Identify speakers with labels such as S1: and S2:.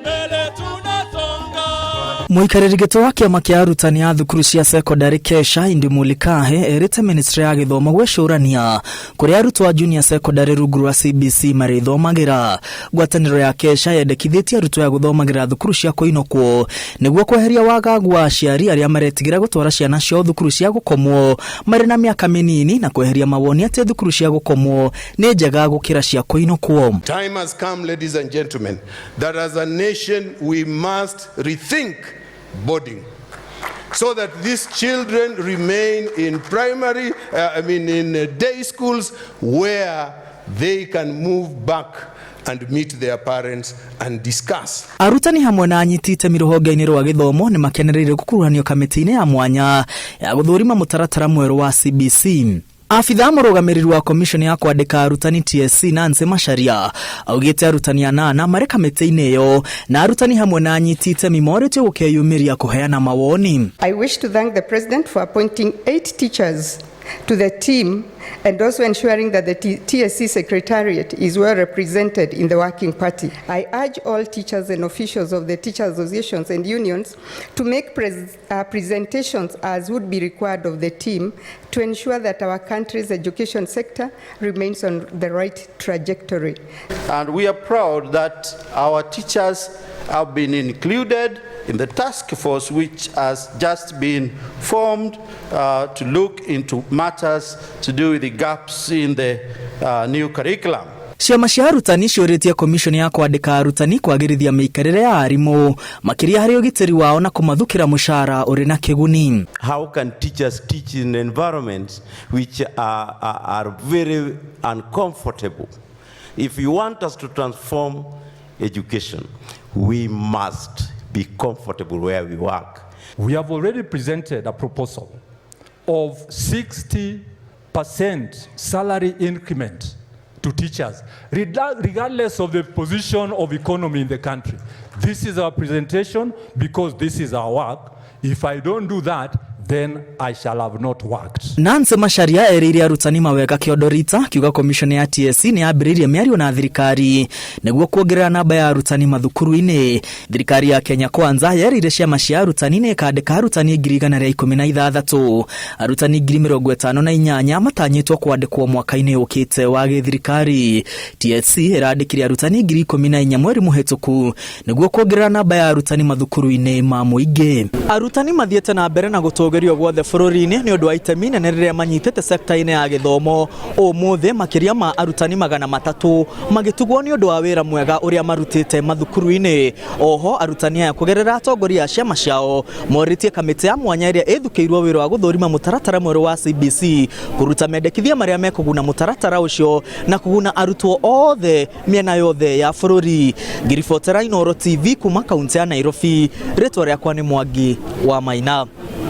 S1: Mbele tunasonga.
S2: Mũikarĩri gĩtĩ wa kĩama kĩa arutani a thukuru cia cekondarĩ KESSHA Indimuli Kahe erĩte ministry ya gĩthomo gwĩcũrania kũrĩa arutwo a junior secondary rungu rwa CBC marĩthomagĩra. Ngwatanĩro ya KESSHA yendekithĩtie arutwo aya gũthomagĩra thukuru cia kũinũkwo nĩguo kweheria wagagu wa aciari arĩa maretigĩra gũtwara ciana ciao thukuru cia gũkomwo marĩ na mĩaka mĩnini na kweheria mawoni atĩ thukuru cia gũkomwo nĩ njega gũkĩra cia kũinũkwo.
S3: Time has come, ladies and gentlemen, that as a nation we must rethink boarding so that these children remain in primary, I mean in day schools where they can move back and meet their parents and discuss.
S2: Arutani hamwe na anyiti itemi rũhonge-inĩ rwa gĩthomo nĩ makenereire gũkuruhanio kamĩtĩ-inĩ ya mwanya ya gũthũrima mũtaratara mwerũ wa CBC. Abithaa mũrũgamĩrĩri wa komishoni ya kwandĩka arutani TSC Nancy Macharia augĩte arutani anana marĩ kamĩtĩ-inĩ ĩyo na arutani hamwe na anyiti itemi morĩtio gũkeyumĩria kũheana mawoni.
S4: I wish to thank the President for appointing 8 teachers to the team and also ensuring that the TSC Secretariat is well represented in the working party. I urge all teachers and officials of the teacher associations and unions to make presentations as would be required of the team to ensure that our country's education sector remains on the right trajectory.
S5: And we are proud that our teachers have been included in the task force which has just been formed to look into matters to do with the gaps in the new curriculum.
S2: Ciama cia arutani ciũrĩtie komishoni ya kwandĩka arutani kwagĩrithia mĩikarĩre ya arimũ makĩria harĩ ũgitĩri wao na kũmathukĩra mũcara ũrĩ na kĩguni.
S6: How can teachers teach in environments which are very uncomfortable? If you want us to transform education, we must be comfortable where we work.
S7: We have already presented a proposal of 60% salary increment to teachers, regardless of the position of economy in the country. This is our presentation because this is our work. If I don't do that, then I shall have not worked.
S2: Nancy Macharia erĩire arutani mawega kĩondo rita kiuga komishoni ya TSC nĩ yambĩrĩirie mĩario na thirikari nĩguo kuongerera namba ya arutani mathukuru-inĩ. Thirikari ya Kenya Kwanza yerĩire ciama cia arutani nĩ ĩkandĩka arutani 116,000. Arutani 58,000 matanyĩtwo kwandĩkwo mwaka-inĩ ũkĩte wa gĩthirikari. TSC ĩrandĩkire arutani 14,000 mweri mũhĩtũku nĩguo kuongerera namba ya arutani mathukuru-inĩ ma mũingĩ. Arutani mathiĩte na mbere na gũtũgĩrio guothe bũrũri-inĩ nĩ ũndũ wa itemi inene rĩrĩa manyitĩte sekta-inĩ ya gĩthomo. Ũmũthĩ makĩria ma arutani 300 magĩtugwo nĩ ũndũ wa wĩra mwega ũrĩa marutĩte mathukuru-inĩ. Oho arutani aya kũgerera atongoria a ciama ciao morĩtie kamĩtĩ ya mwanya ĩrĩa ĩthukĩirwo wĩra wa gũthũrima mũtaratara mwerũ wa CBC kũruta mendekithia marĩa mekũguna mũtaratara ũcio na kũguna arutwo othe mĩena yothe ya bũrũri. Ngiribotera Inooro TV kuma kaunti ya Nairobi, rĩtwa rĩakwa nĩ Mwangi wa Maina.